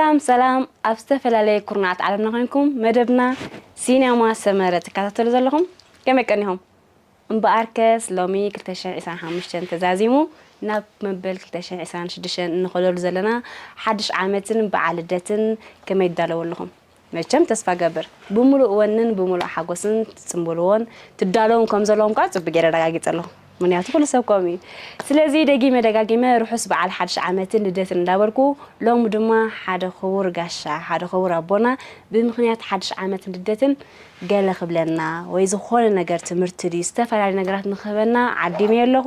ሰላም ሰላም፣ ኣብ ዝተፈላለየ ኩርናዓት ዓለምና ኮይንኩም መደብና ሲኔማ ሰመረ ትከታተሉ ዘለኹም ከመይ ቀኒኹም? እምበኣርከስ ሎሚ ክልተ ሽሕን ዕስራን ሓሙሽተን ተዛዚሙ ናብ መበል ክልተ ሽሕን ዕስራን ሽዱሽተን እንኸደሉ ዘለና ሓድሽ ዓመትን በዓል ልደትን ከመይ ትዳለዉ ኣለኹም? መቸም ተስፋ ገብር ብምሉእ ወንን ብምሉእ ሓጎስን ትጽንብልዎን ትዳለውን ከም ዘለኹም ከኣ ጽቡቅ ገይረ ኣረጋጊጸ ኣለኹ። ምኽንያቱ ኩሉ ሰብ ከምኡ እዩ። ስለዚ ደጊመ ደጋጊመ ርሑስ በዓል ሓድሽ ዓመትን ልደትን እንዳበልኩ ሎሚ ድማ ሓደ ክቡር ጋሻ ሓደ ክቡር ኣቦና ብምኽንያት ሓድሽ ዓመትን ልደትን ገለ ክብለና ወይ ዝኾነ ነገር ትምህርቲ ድዩ ዝተፈላለዩ ነገራት ንክህበና ዓዲመዮ ኣለኹ።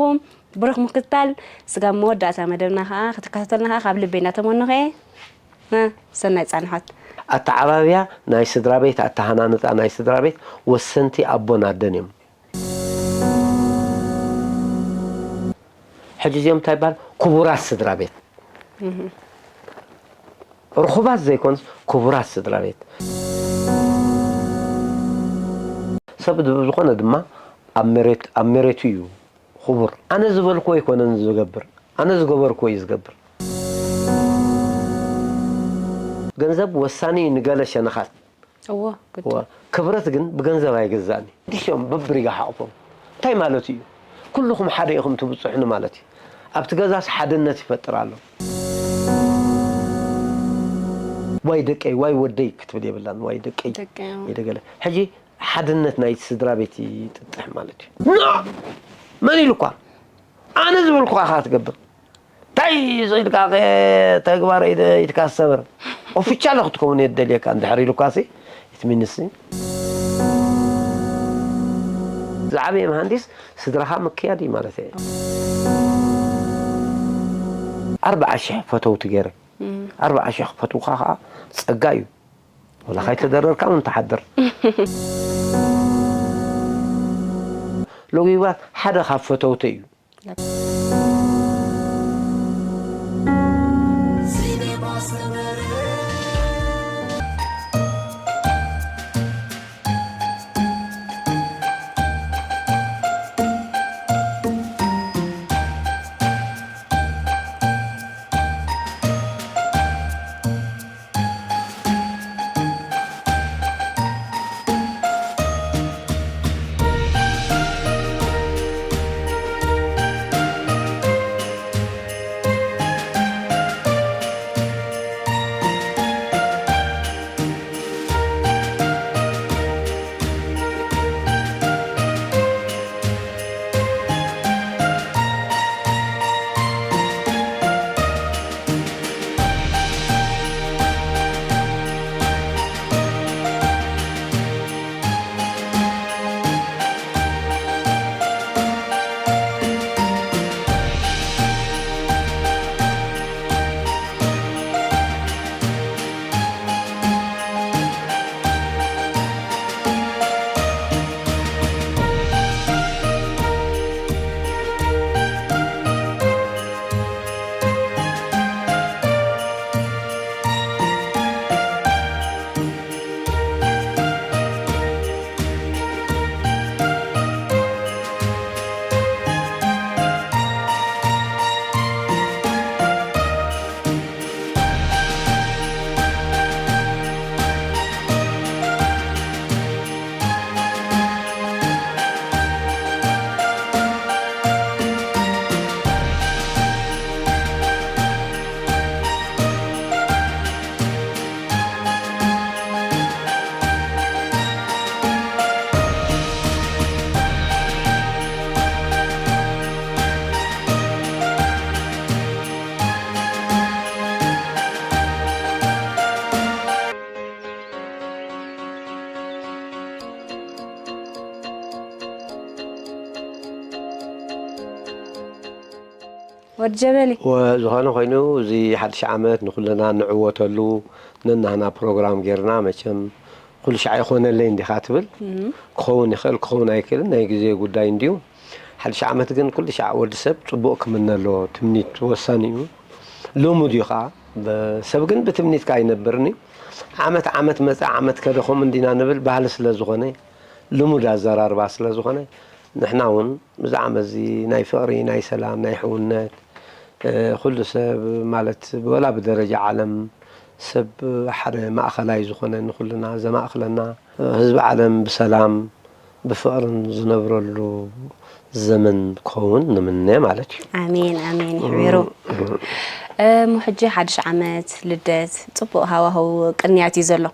ብሩኽ ምክትታል ስጋብ መወዳእታ መደብና ከዓ ክትከታተልና ከዓ ካብ ልበይ እንዳተመነኹ እየ። እ፣ ሰናይ ፃንሖት። ኣተዓባብያ ናይ ስድራ ቤት ኣተሃናንፃ ናይ ስድራ ቤት ወሰንቲ ኣቦን ኣደን እዮም። ሕጂ እዚኦም እንታይ ይበሃል? ክቡራት ስድራ ቤት። ርኹባት ዘይኮኑስ ክቡራት ስድራ ቤት። ሰብ ዝኾነ ድማ ኣብ መሬት ኣብ መሬቱ እዩ ክቡር። ኣነ ዝበልኩዎ ኣይኮነን ዝገብር፣ ኣነ ዝገበርኩዎ እዩ ዝገብር። ገንዘብ ወሳኒ እዩ ንገለ ሸነኻት። እዎ፣ ግድ። እወ፣ ክብረት ግን ብገንዘብ ኣይግዛእን እዩ። ኣዲኦም በብሪጋ ሓቑፎም እንታይ ማለት እዩ? ኩልኹም ሓደ ኢኹም ትብጽሑኒ ማለት እዩ። ኣብቲ ገዛስ ሓድነት ይፈጥር ኣሎ። ዋይ ደቀይ፣ ዋይ ወደይ ክትብል የብላን። ዋይ ደቀይ፣ ደቀይ፣ እዎ። ወይ ደገለ። ሕጂ ሓድነት ናይ ስድራ ቤት ይጥጥሕ ማለት እዩ። ኖ! መን ኢሉኳ? ኣነ ዝበልኩኻ ኢኻ ትገብር። እንታይ ኢልካ ተግባር ኢድካ ሰበር ኦፊቻል ክትከውን እየ ዝደልየካ እንድሕር ኢሉካ ሲ ኢትሚንስ ዝዓበየ መሃንዲስ ስድራኻ ምክያድ እዩ ማለት እየ። ኣርባዓ ሽሕ ፈተውቲ ገይረ ኣርባዓ ሽሕ ክፈትውካ ከዓ ፀጋ እዩ። ወላ ካይተደረርካ እውን ትሓድር። ሎጊባት ሓደ ካብ ፈተውተ እዩ። ወዲ ጀበሊ። ወ-፣ ዝኾነ ኮይኑ፣ እዚ ሓድሽ ዓመት ንኹልና ንዕወተሉ፣ ነናህና ፕሮግራም ጌርና፣ መቸም ኩሉ ሻዕ ይኾነለይ እንዲኻ ትብል። እም። ክኸውን ይኽእል፣ ክኸውን ኣይክእልን፣ ናይ ግዜ ጉዳይ እንድዩ። ሓድሽ ዓመት ግን ኩሉ ሻዕ ወዲ ሰብ ጽቡቕ ክምነ ኣለዎ። ትምኒት ወሳኒ እዩ። ልሙድ እዩ ኸዓ። ብ-፣ ሰብ ግን ብትምኒት ከኣ ኣይነብርን እዩ። ዓመት ዓመት መጸ፣ ዓመት ከደ፣ ከምኡ እንዲና ንብል ባህሊ ስለ ዝኾነ፣ ልሙድ ኣዘራርባ ስለ ዝኾነ፣ ንሕና እውን ብዛዕባ እዚ ናይ ፍቕሪ፣ ናይ ሰላም፣ ናይ ሕውነት፣ እ፣ ኩሉ ሰብ ማለት ወላ ብደረጃ ዓለም ሰብ ሓደ ማእኸላይ ዝኾነ፣ ንኹልና ዘማእኽለና፣ ህዝቢ ዓለም ብሰላም ብፍቕርን ዝነብረሉ ዘመን ክኸውን ንምነ ማለት እዩ። ኣሜን ኣሜን። ይሕቢሩ እሞ ሕጂ ሓድሽ ዓመት ልደት ጽቡቕ ሃዋህው ቅንያት እዩ ዘሎ።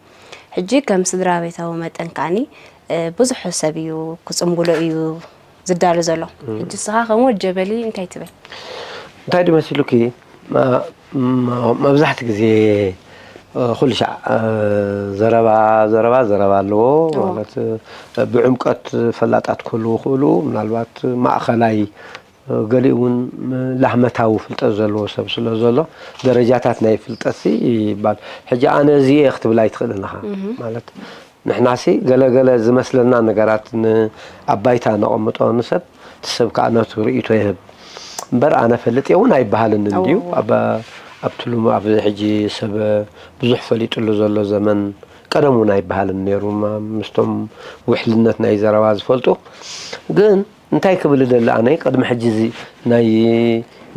ሕጂ ከም ስድራ ቤታዊ መጠን ከዓኒ ብዙሕ ሰብ እዩ ክጽንብሎ እዩ ዝዳሎ ዘሎ። ሕጂ ንስኻ ከም ወድ ጀበሊ እንታይ ትብል? እንታይ ድዩ መሲሉኪ፣ መብዛሕቲ ግዜ ኩሉ ሻዕ ዘረባ ዘረባ ዘረባ ኣለዎ። ማለት ብዕምቀት ፈላጣት ክህልዉ ይኽእሉ፣ ምናልባት ማእኸላይ፣ ገሊኡ እውን ላህመታዊ ፍልጠት ዘለዎ ሰብ ስለ ዘሎ ደረጃታት ናይ ፍልጠት ይባል። ሕጂ ኣነ እዚ እየ ክትብል ኣይትኽእልን ኢኻ። ማለት ንሕናሲ ገለገለ ዝመስለና ነገራት ንኣባይታ ነቐምጦ ንሰብ፣ እቲ ሰብ ከዓ ነቱ ርእይቶ ይህብ እምበር ኣነ ፈልጥ እውን ኣይበሃልን እንድዩ። ኣብቲ ሉሚ ኣብዚ ሕጂ ሰብ ብዙሕ ፈሊጥሉ ዘሎ ዘመን ቀደም እውን ኣይበሃልን ነይሩ ምስቶም ውሕልነት ናይ ዘረባ ዝፈልጡ። ግን እንታይ ክብል ደሊ ኣነ ቅድሚ ሕጂ እዚ ናይ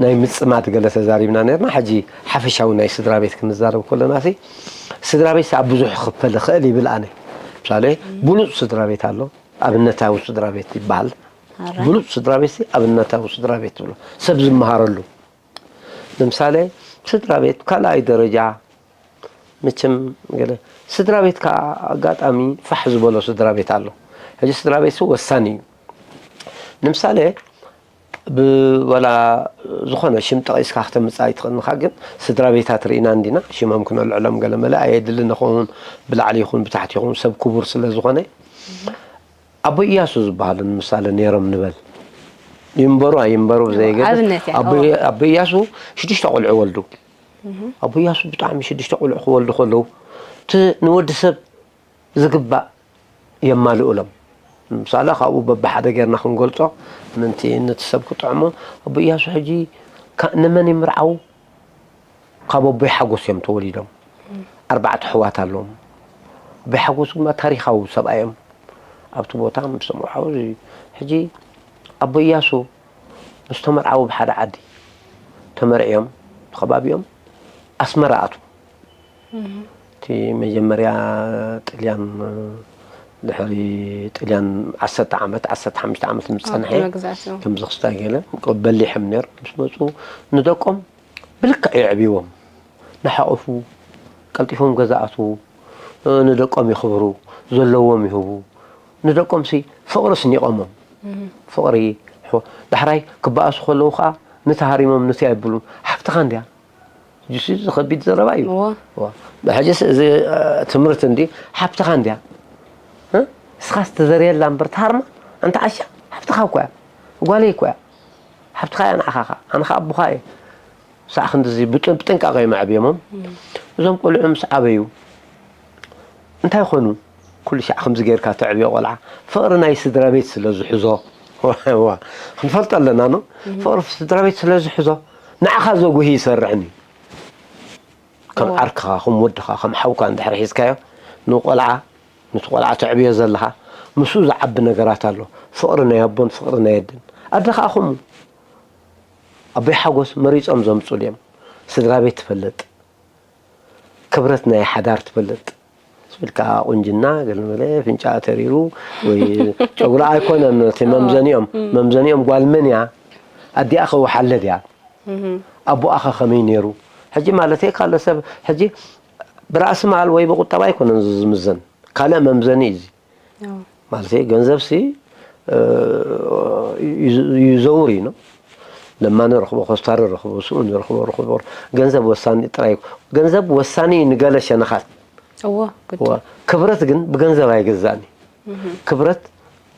ናይ ምጽማድ ገለ ተዛሪብና ነርና። ሕጂ ሓፈሻዊ ናይ ስድራ ቤት ክንዛረብ ከለና ሲ ስድራ ቤት ኣብ ብዙሕ ክፈል ይኽእል ይብል ኣነ። ምሳሌ ብሉፅ ስድራ ቤት ኣሎ፣ ኣብነታዊ ስድራ ቤት ይበሃል። ብሉፅ ስድራ ቤት ሲ ኣብነታዊ ስድራ ቤት ትብሎ ሰብ ዝመሃረሉ። ንምሳሌ ስድራ ቤት ካልኣይ ደረጃ መቸም ገለ ስድራ ቤት ከዓ ኣጋጣሚ ፋሕ ዝበሎ ስድራ ቤት ኣሎ። ሕጂ ስድራ ቤት ሲ ወሳኒ እዩ። ንምሳሌ ብወላ ዝኾነ ሽም ጠቒስካ ክተምፅእ ኣይትኽእልንኻ፣ ግን ስድራ ቤታት ርኢና እንዲና ሽሞም ክነልዕሎም ገለ መለ ኣየድልን። ንኸውን ብላዕሊ ይኹን ብታሕቲ ይኹን ሰብ ክቡር ስለ ዝኾነ ኣቦ እያሱ ዝበሃሉ ንምሳሌ ነይሮም ንበል። ይንበሩ ኣይንበሩ ብዘየገድስ ኣብነት እያ። ኣቦ እያሱ ሽዱሽተ ቆልዑ ወልዱ። ኣቦ እያሱ ብጣዕሚ ሽዱሽተ ቆልዑ ክወልዱ ከለዉ እቲ ንወዲ ሰብ ዝግባእ የማልኡሎም። ንምሳሌ ካብኡ በብሓደ ጌርና ክንገልጾ ምንቲ ነቲ ሰብ ክጥዕሞ ኣቦ እያሱ ሕጂ ንመን ይምርዓው? ካብ ኣቦይ ሓጎስ እዮም ተወሊዶም። ኣርባዕተ ኣሕዋት ኣለዎም። ኣቦይ ሓጎስ ድማ ታሪኻዊ ሰብኣይ እዮም። ኣብቲ ቦታ ምስ ተመርዓዉ ሕጂ ኣቦ እያሱ ምስ ተመርዓዉ ብሓደ ዓዲ ተመርዕዮም ብከባቢኦም ኣስመራ ኣትዉ። እቲ መጀመርያ ጥልያን ድሕሪ ጥልያን ዓሰርተ ዓመት ዓሰርተ ሓሙሽተ ዓመት ምስ ፀንሐ ከምዚ ክስታይ ገለ በሊሖም ነይሮም። ምስ መፁ ንደቆም ብልክዕ የዕብይዎም። ናሓቑፉ ቀልጢፎም ገዛ ኣትዉ። ንደቆም የኽብሩ፣ ዘለዎም ይህቡ። ንደቆምሲ ፍቕሪ ስኒቖሞም። ፍቕሪ ዳሕራይ ክበኣሱ ከለዉ ከዓ ንቲ ሃሪሞም ንቲ ኣይብሉን። ሓፍትኻ እንድያ። ሕጂሲ እዚ ከቢድ ዘረባ እዩ። ሕጂስ እዚ ትምህርቲ እንዲ ሓፍትኻ እንድያ። እስኻስ ትዘርየላ እምበር ትሃርማ። ኣንታ ዓሻ ሓፍትኻ እኮ እያ፣ ጓለይ እኮ እያ። ሓፍትኻ እያ ንዓኻ ኸዓ፣ ኣነ ኸዓ ኣቦኻ እየ። ሳዕ ክንድዚ ብጥንቃቐ እዮም ኣዕብዮሞም። እዞም ቆልዑ ምስ ዓበዩ እንታይ ኾኑ? ኩሉ ሻዕ ከምዚ ጌርካ ተዕብዮ ቆልዓ ፍቕሪ ናይ ስድራ ቤት ስለ ዝሕዞ ክንፈልጦ ኣለና። ኖ ፍቕሪ ስድራ ቤት ስለ ዝሕዞ ንዓኻ ዘጉሂ ይሰርሕን እዩ። ከም ዓርክኻ ከም ወድኻ ከም ሓውካ እንድሕር ሒዝካዮ ንቆልዓ ነቲ ቆልዓ ተዕብዮ ዘለኻ ምስኡ ዝዓቢ ነገራት ኣሎ። ፍቕሪ ናይ ኣቦን ፍቕሪ ናይ ኣደን። ኣደ ኸዓ ከምኡ ኣቦይ ሓጎስ መሪጾም ዘምጹ ድዮም? ስድራ ቤት ትፈልጥ፣ ክብረት ናይ ሓዳር ትፈልጥ ስብል ከዓ ቁንጅና ገለመለ ፍንጫ ተሪሩ ወይ ጨጉራ ኣይኮነን እቲ መምዘኒኦም። መምዘኒኦም ጓል መን እያ? ኣዲኣ ከ ወሓለ ድያ? ኣቦኣ ከ ከመይ ነይሩ? ሕጂ ማለተይ ካልእ ሰብ ሕጂ ብራእሲ ማል ወይ ብቁጠባ ኣይኮነን ዝምዘን፣ ካልእ መምዘኒ እዩ እዚ። ማለት ገንዘብ ሲ ይዘውር እዩ ነው። ለማኒ ረኽቦ፣ ኮስታሪ ረኽቦ፣ ስኡን ረኽቦ፣ ረኽቦ። ገንዘብ ወሳኒ ጥራይ። ገንዘብ ወሳኒ ንገለ ሸነኻት። እዎ ግድ። ክብረት ግን ብገንዘብ ኣይገዛእን እዩ። ክብረት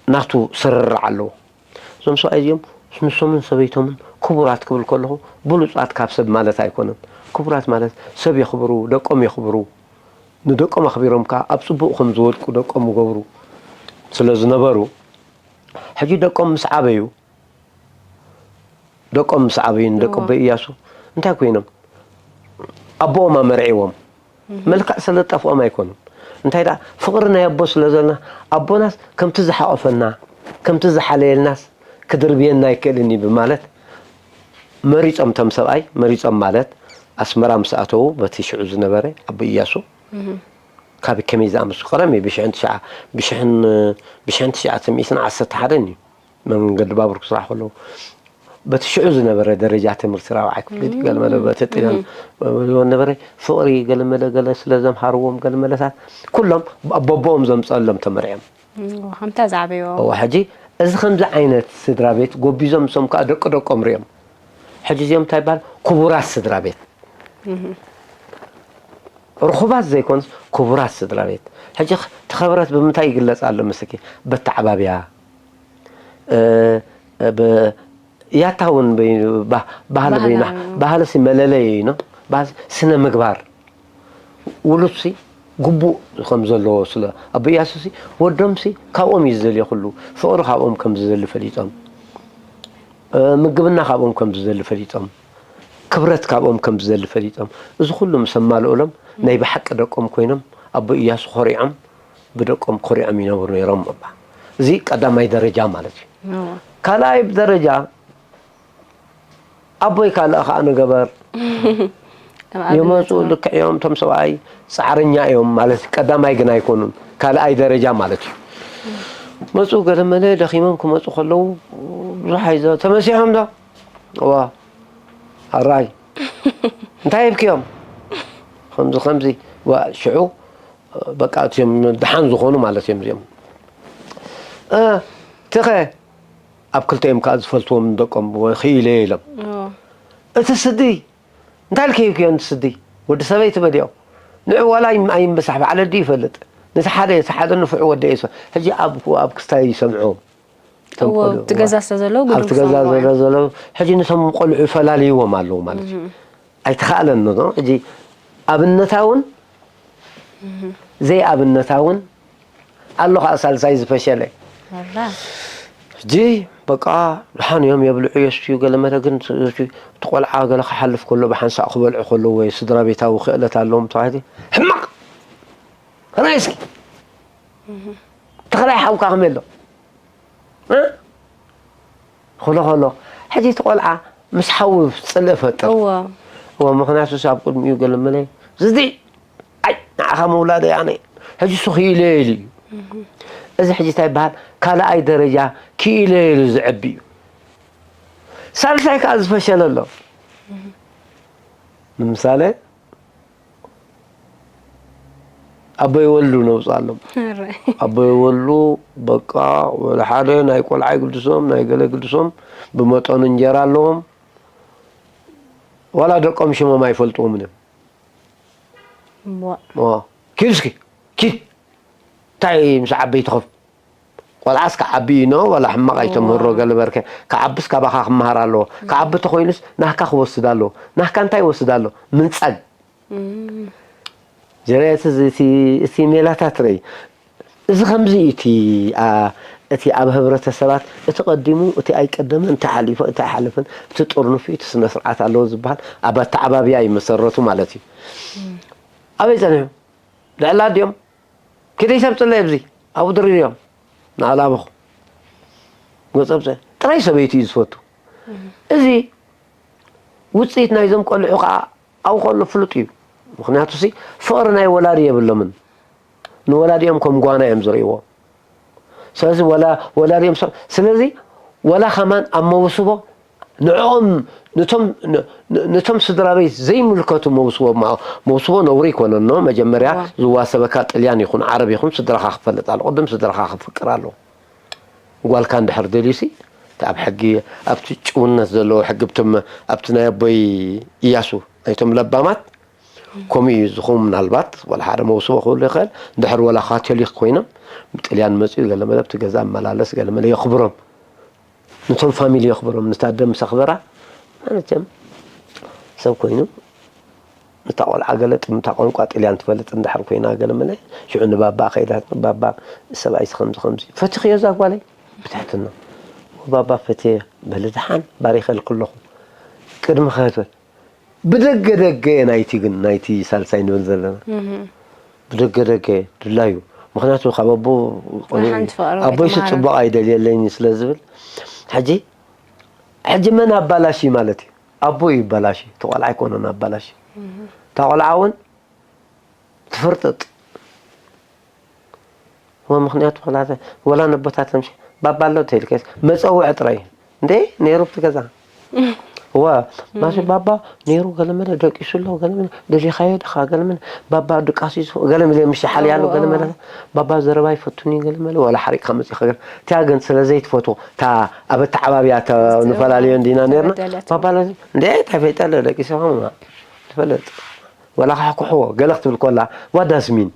ናቱ ስርርዕ ኣለዎ። እዞም ሰብኣይ እዚኦም ንሶምን ሰበይቶምን ክቡራት ክብል ከለኹ ብሉፃት ካብ ሰብ ማለት ኣይኮነን። ክቡራት ማለት ሰብ የኽብሩ፣ ደቆም የኽብሩ፣ ንደቆም ኣኽቢሮም ከዓ ኣብ ፅቡቕ ከም ዝወድቁ ደቆም ይገብሩ ስለ ዝነበሩ ሕጂ ደቆም ምስ ዓበዩ ደቆም ምስ ዓበዩ ንደቂ ኣቦይ እያሱ እንታይ ኮይኖም ኣቦኦም ኣመርዒዎም። መልክዕ ስለ ዝጠፍኦም ኣይኮኑን። እንታይ ደኣ ፍቕሪ ናይ ኣቦ ስለ ዘለና ኣቦናስ ከምቲ ዝሓቖፈና ከምቲ ዝሓለየልናስ ክድርብየና ኣይክእልን እዩ ብማለት መሪጾም፣ እቶም ሰብኣይ መሪጾም ማለት ኣስመራ ምስ ኣተዉ በቲ ሽዑ ዝነበረ ኣቦ ኢያሱ ካብ ከመይ ዝኣመሱ ቀደም እዩ ብሽሕን ትሽዓ ብሽሕን ብሽሕን ትሽዓተ ሚእትን ዓሰርተ ሓደን እዩ መንገዲ ባቡር ክስራሕ ከለዉ በቲ ሽዑ ዝነበረ ደረጃ ትምህርቲ ራብዓይ ክፍሊ ገለመለ በቲ ጢናን ነበረ ፍቕሪ ገለመለ ገለ ስለ ዘምሃርዎም ገለመለታት ኩሎም ኣቦቦኦም ዘምፀሎም ተመርዕዮም ከምታ ዝዓበዮ እዋ ሕጂ እዚ ከምዚ ዓይነት ስድራ ቤት ጎቢዞም ሶም ከዓ ደቂ ደቆም ሪኦም ሕጂ እዚኦም እንታይ ይበሃል ክቡራት ስድራ ቤት ርኹባት ዘይኮንስ ክቡራት ስድራ ቤት ሕጂ እቲ ክብረት ብምንታይ ይግለፅ ኣሎ ምስኪ በተዓባብያ ያታ እውን ባህሊ በይና ባህልሲ መለለይ እዩ ስነ ምግባር ውሉድሲ ግቡእ ከም ዘለዎ ስለ ኣቦ ኢያሱሲ ወዶምሲ ካብኦም እዩ ዝደልዮ ኩሉ ፍቕሪ ካብኦም ከም ዝደሊ ፈሊጦም ምግብና ካብኦም ከም ዝደሊ ፈሊጦም ክብረት ካብኦም ከም ዝደሊ ፈሊጦም እዚ ኩሉ ምስ ኣማልኡሎም ናይ ብሓቂ ደቆም ኮይኖም ኣቦ ኢያሱ ኮሪዖም ብደቆም ኮሪዖም ይነብሩ ነይሮም እባ እዚ ቀዳማይ ደረጃ ማለት እዩ ካልኣይ ደረጃ ኣቦይ ካልእ ከዓ ንገበር ይመፁ ልክዕ እዮም እቶም ሰብኣይ ፃዕረኛ እዮም ማለት ቀዳማይ ግን ኣይኮኑን ካልኣይ ደረጃ ማለት እዩ መፁ ገለመለ ደኺሞም ክመፁ ከለዉ ብዙሕ ኣይዘ ተመሲሖም ዶ እዋ ኣራይ እንታይ ይብክዮም ከምዚ ከምዚ ሽዑ በቃ እቲም ድሓን ዝኾኑ ማለት እዮም እዚኦም ትኸ ኣብ ክልተ እዮም ከዓ ዝፈልትዎም ደቆም ክኢለ ኢሎም እቲ ስዲ እንታይ ልከይክዮ እቲ ስዲ ወዲ ሰበይቲ በዲኦ ንዑ ዋላ ኣይምበሳሕ ባዕለ ዲ ይፈልጥ ነቲ ሓደ እቲ ሓደ ንፉዕ ወደ የሱ ሕጂ ኣብ ክስታይ ይሰምዑ እዎ እቲ ገዛ ስለ ዘለዉ ግድን ኣብቲ ገዛ ክሰምዑ እዮም። ዘሎ ዘለዉ ሕጂ ነቶም ቆልዑ ፈላልይዎም ኣለዉ ማለት እዩ ኣይተኻእለን ዶ ሕጂ ኣብነታውን ዘይኣብነታውን ኣሎ ከዓ ሳልሳይ ዝፈሸለ ኣላ ሕጂ በቃ ድሓን እዮም የብልዑ የስትዩ ገለ መለ ግን እቲ ቆልዓ ገለ ክሓልፍ ከሎ ብሓንሳእ ክበልዑ ከለዉ ወይ ስድራ ቤታዊ ክእለት ኣለዎም ተባሂሉ ሕማቕ ከመይ እስኪ ተኸላይ ሓውካ ከመይ ኣሎ እ? ኹሎ ኹሎ ሕጂ እቲ ቆልዓ ምስ ሓዊ ፅልእ ፈጥር እዎ እዎ ምኽንያቱ ሲ ኣብ ቅድሚኡ ገለመለ ዝዲ ኣይ ንዓኻ ምውላደ ኣነ ሕጂ ሱ ክኢለ ኢሉ እዩ እዚ ሕጂ እንታይ ይበሃል ካልኣይ ደረጃ ክኢለ ኢሉ ዝዕቢ እዩ ሳልሳይ ከዓ ዝፈሸለ ኣሎ ንምሳሌ ኣቦይ ወሉ ነውፃሎም ኣቦይ ወሉ በቃ ወላ ሓደ ናይ ቆልዓ ይግድሶም ናይ ገለ ይግድሶም ብመጠኑ እንጀራ ኣለዎም ዋላ ደቆም ሽሞም ኣይፈልጥዎምን እዮም ኪድ እስኪ ኪድ እንታይ ምስ ዓበይቲ ከፍ ቆልዓስ ክዓቢ እዩ ኖ ዋላ ሕማቕ ኣይተምህሮ ገለበርከ ክዓብስ ካባኻ ክመሃር ኣለዎ ክዓቢ ተኮይኑስ ናህካ ክወስድ ኣለዎ ናህካ እንታይ ይወስድ ኣሎ ምንጻግ ጀረየት እቲ ሜላታት ረይ እዚ ከምዚ እቲ እቲ ኣብ ህብረተሰባት እቲ ቀዲሙ እቲ ኣይቀደመ እንታይ ሓሊፎ እንታይ ሓለፈን እቲ ጥርኑፍ እቲ ስነ ስርዓት ኣለዎ ዝበሃል ኣብ ኣተዓባብያ ይመሰረቱ ማለት እዩ ኣበይ ጸኒሑ ልዕላ ድዮም ኪደይ ሰብ ጽለይ ኣብዚ ኣብኡ ድርድዮም ንኣላብኹ ጎጸብጸ ጥራይ ሰበይቲ እዩ ዝፈቱ እዚ ውፅኢት ናይዞም ቆልዑ ከዓ ኣብኡ ከሎ ፍሉጥ እዩ ምክንያቱ ሲ ፍቕሪ ናይ ወላዲ የብሎምን ንወላዲኦም ከም ጓና እዮም ዝርእይዎ ስለዚ ወላ ወላዲኦም ሰብ ስለዚ ወላ ከማን ኣብ መውስቦ ንዕኦም ንቶም ን- ን- ንቶም ስድራ ቤት ዘይምልከቱ መውስቦ ማ- መውስቦ ነውሪ ይኮነን ኖ መጀመርያ ዋ። ዝዋሰበካ ጥልያን ይኹን ዓረብ ይኹን ስድራኻ ክፈልጥ ኣሎ ቅድም ስድራኻ ክፍቅር ኣለዎ ጓልካ እንድሕር ደልዩሲ እቲ ኣብ ሕጊ ኣብቲ ጭውነት ዘለዎ ሕጊ ብቶም ኣብቲ ናይ ኣቦይ እያሱ ናይቶም ለባማት ከምኡ እዩ ዝኸውን ምናልባት ወላ ሓደ መውስቦ ክህሉ ይኽእል እንድሕር ወላ ካቶሊክ ኮይኖም ብጥልያን መፅኡ ገለመለ ኣብቲ ገዛ ኣመላለስ ገለመለ የኽብሮም ነቶም ፋሚሊ የኽብሮም ነታ ኣደ ምስ ኣኽበራ ማለትም ሰብ ኮይኑ ነታ ቆልዓ ገለ ጥምታ ቋንቋ ጥልያን ትፈልጥ እንድሕር ኮይና ገለመለ ሽዑ ንባባ ከይዳ ባባ ሰብኣይስ ከምዚ ከምዚ ፈቲኽዮ እዛ ጓለይ ብትሕትና ባባ ፈትየ በሊ ደሓን ባሪኸልኩ ኣለኹ ቅድሚ ከህትወት ብደገ ደገ ናይቲ ግን ናይቲ ሳልሳይ ንብል ዘለና ብደገ ደገ ድላዩ ምክንያቱ ካብ ኣቦ ኣቦይሲ ፅቡቅ ኣይደልየለይን ስለ ዝብል ሕጂ ሕጂ መን ኣባላሽ ማለት እዩ ኣቦ ይበላሽ ተቆልዓ ኣይኮነን ኣባላሽ እታ ቆልዓ እውን ትፍርጥጥ። ወ ምኽንያቱ ክላተ ወላ ነቦታት ተምሽ ባባ ኣሎ ተይልከስ መጸውዒ ጥራይ እንዴ ነይሩ ኣብቲ ገዛ። እዋ ማሲ ባባ ነይሩ ገለመለ ደቂሱ ኣሎ ገለመለ ደሊኻዮ ድኻ ገለመለ ባባ ድቃሲ ገለመለ ምሽ ሓልያ ኣሎ ገለመለ ባባ ዘረባ ይፈቱኒ ገለመለ ወላ ሓሪቕካ መጺኻ ገለ እቲያ ግን ስለ ዘይትፈቱ እታ ኣብ ኣተዓባብያ ንፈላለዮ እንዲና ነርና ባባ እንዴ እንታይ ፈይጠለ ደቂሱ ትፈልጥ ወላ ካሕኩሕዎ ገለ ክትብል ኮላ ዋዳስሚን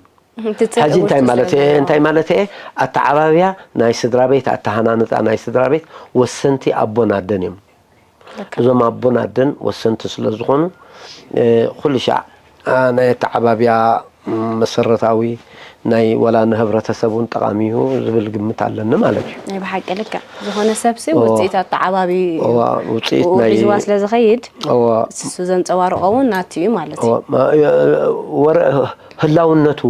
ሕጂ እንታይ ማለት እየ እንታይ ማለት እየ ኣተዓባብያ ናይ ስድራ ቤት ኣተሃናንፃ ናይ ስድራ ቤት ወሰንቲ ኣቦን ኣደን እዮም። እዞም ኣቦን ኣደን ወሰንቲ ስለ ዝኾኑ ኩሉ ሻዕ ናይ ኣተዓባብያ መሰረታዊ ናይ ወላ ንህብረተሰብ እውን ጠቓሚ እዩ ዝብል ግምት ኣለኒ ማለት እዩ። ናይ ብሓቂ ልክዕ ዝኾነ ሰብሲ ውፅኢት ኣተዓባቢ ውፅኢት ናይ ሒዝዋ ስለ ዝኸይድ እሱ ዘንፀባርቆ እውን ናቲ እዩ ማለት እዩ። ወረ ህላውነቱ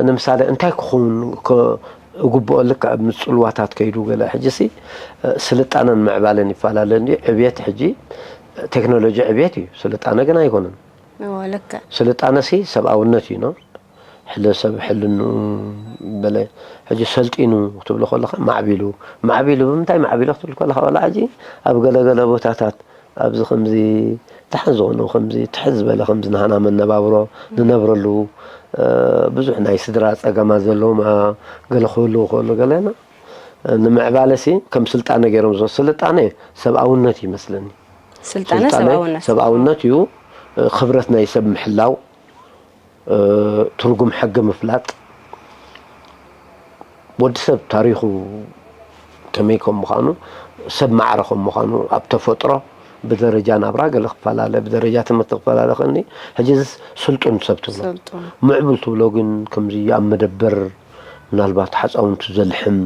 ንምሳሌ እንታይ ክኸውን እግብኦ ልክዕ ኣብ ምፅልዋታት ከይዱ ገለ ሕጂ ሲ ስልጣነን ምዕባለን ይፈላለ እንዲ ዕብየት ሕጂ ቴክኖሎጂ ዕብየት እዩ ስልጣነ ግን ኣይኮነን። ልክዕ ስልጣነ ሲ ሰብኣውነት እዩ ነው ሕለ ሰብ ሕልንኡ በለ ሕጂ ሰልጢኑ ክትብሎ ከለኻ ማዕቢሉ ማዕቢሉ ብምንታይ ማዕቢሉ ክትብል ከለኻ ዋላ ሕጂ ኣብ ገለገለ ቦታታት ኣብዚ ከምዚ ደሓን ዝኾኑ ከምዚ ትሕት ዝበለ ከምዚ ናህና መነባብሮ ንነብረሉ ብዙሕ ናይ ስድራ ፀገማት ዘለዎም ገለ ክህልው ከሎ ገለና ንምዕባለ ሲ ከም ስልጣነ ገይሮም ዝወ ስልጣነ ሰብኣውነት ይመስለኒ ስልጣነ ሰብኣውነት ሰብኣውነት እዩ ክብረት ናይ ሰብ ምሕላው ትርጉም ሕጊ ምፍላጥ ወዲ ሰብ ታሪኹ ከመይ ከም ምዃኑ ሰብ ማዕረ ከም ምዃኑ ኣብ ተፈጥሮ ብደረጃ ናብራ ገለ ክፈላለ ብደረጃ ትምህርቲ ክፈላለ ከኒ ሕጂ ስልጡን ሰብ ትብሎ ምዕቡል ትብሎ ግን ከምዚ ኣብ መደበር ምናልባት ሓፃውንቲ ዘልሕም